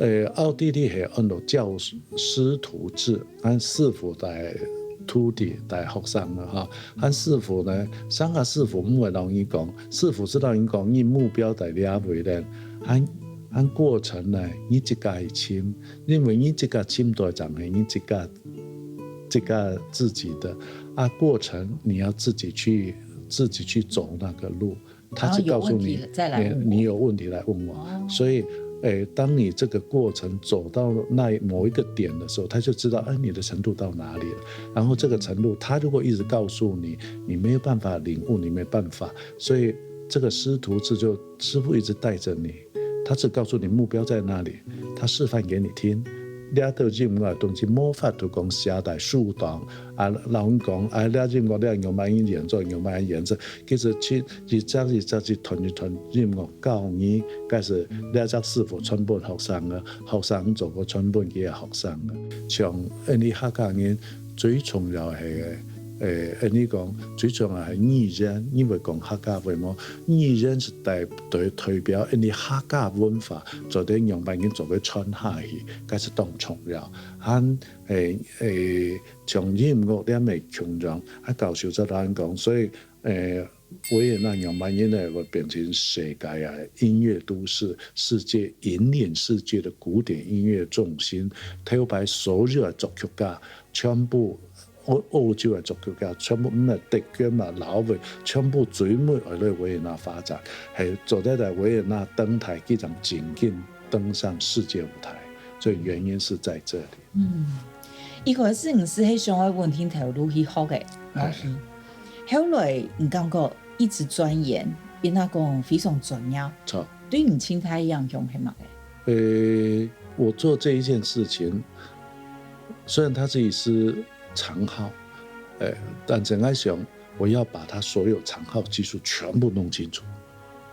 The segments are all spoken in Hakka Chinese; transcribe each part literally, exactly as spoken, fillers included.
呃，奧地利係安到教師徒制，喊師傅帶徒弟帶學生个哈。喊師傅呢，上下師傅毋會摎你講，師傅係摎你講，你目標在這位咧，喊喊過程呢，你自家去尋，因為你自家尋到正係你自家自家自己的啊，過程你要自己去自己去走那个路。他只告诉你，然後有問題再來問我。你你有問题來問我。所以，誒，當你這個過程走到那某一個點的時候，他就知道，哎，你的程度到哪裡了。然後這個程度，他如果一直告訴你，你沒有辦法領悟，你沒辦法。所以這個師徒制就師傅一直帶著你，他只告訴你目標在哪裡，他示範給你聽。這兜音樂个東西無法度講寫在書當，啊，摎你講，啊，這音樂這樣慢慢演奏，慢慢演奏，其實去一隻一隻一段一段音樂教你，該係這隻師傅傳分學生个，學生做過傳分佢个學生个。像𫣆俚客家人最重要係个，誒，𫣆俚講最重要係語言，因為講客家話嘛，語言係代代代表𫣆俚客家文化，做得樣般人做个傳下去，該係當重要。還誒誒，像音樂這樣个共樣，啊，教授在那講，所以誒，維也納樣般人呢會變成世界啊音樂都市，世界引領世界的古典音樂中心，頭擺所有个作曲家全部。歐歐洲个作曲家全部毋係德國嘛、老美，全部最尾愛來維也納發展，係做得在維也納登台，佢正正經登上世界舞台。所以原因是在這裡。嗯，一開始你係想愛穩定頭路去學个樂器，後來你感覺一直鑽研，變到講非常專業，著。對你心態影響係麼个？誒，我做這一件事情，雖然它是一支長號，誒，但是我想我要把它所有長號技術全部弄清楚。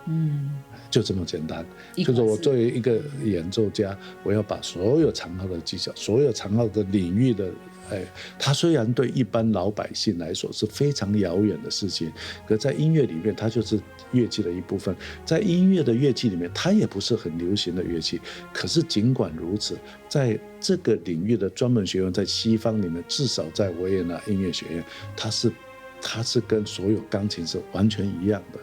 嗯，就這麼簡單。一就是我開始作為一個演奏家，我要把所有長號的技巧，所有長號的領域的，誒，它雖然對一般老百姓來說是非常遙遠的事情，可在音樂裡面，它就是樂器的一部分。在音樂的樂器裡面，它也不是很流行的樂器，可是儘管如此，在這個領域的專門學院，在西方裡面，至少在維也納音樂學院，它是它是跟所有鋼琴是完全一樣的。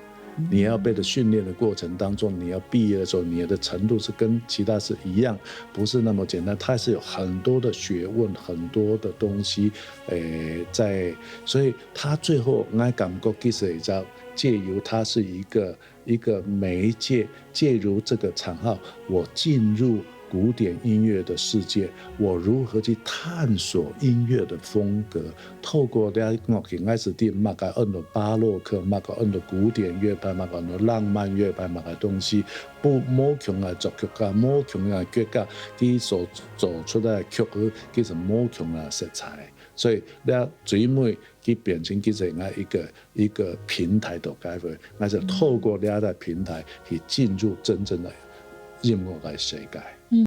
你要被的訓練的過程當中，你要畢業的時候，你的程度是跟其他是一樣，不是那麼簡單。它是有很多的學問，很多的東西，誒，在，所以它最後，我感覺其實也叫藉由它是一個一個媒介，藉由這個場合，我進入古典音樂的世界，我如何去探索音樂的風格，透過這樂器，𠊎係知麼个安到巴洛克，麼个安到古典樂派，麼个安到浪漫樂派，麼个東西，不，無共个作曲家，無共个國家，佢所做出來个曲，其實無共个色彩。所以，這最尾，佢變成其實𠊎一個一個平台到該位，𠊎就透過這個平台去進入真正的音樂个世界。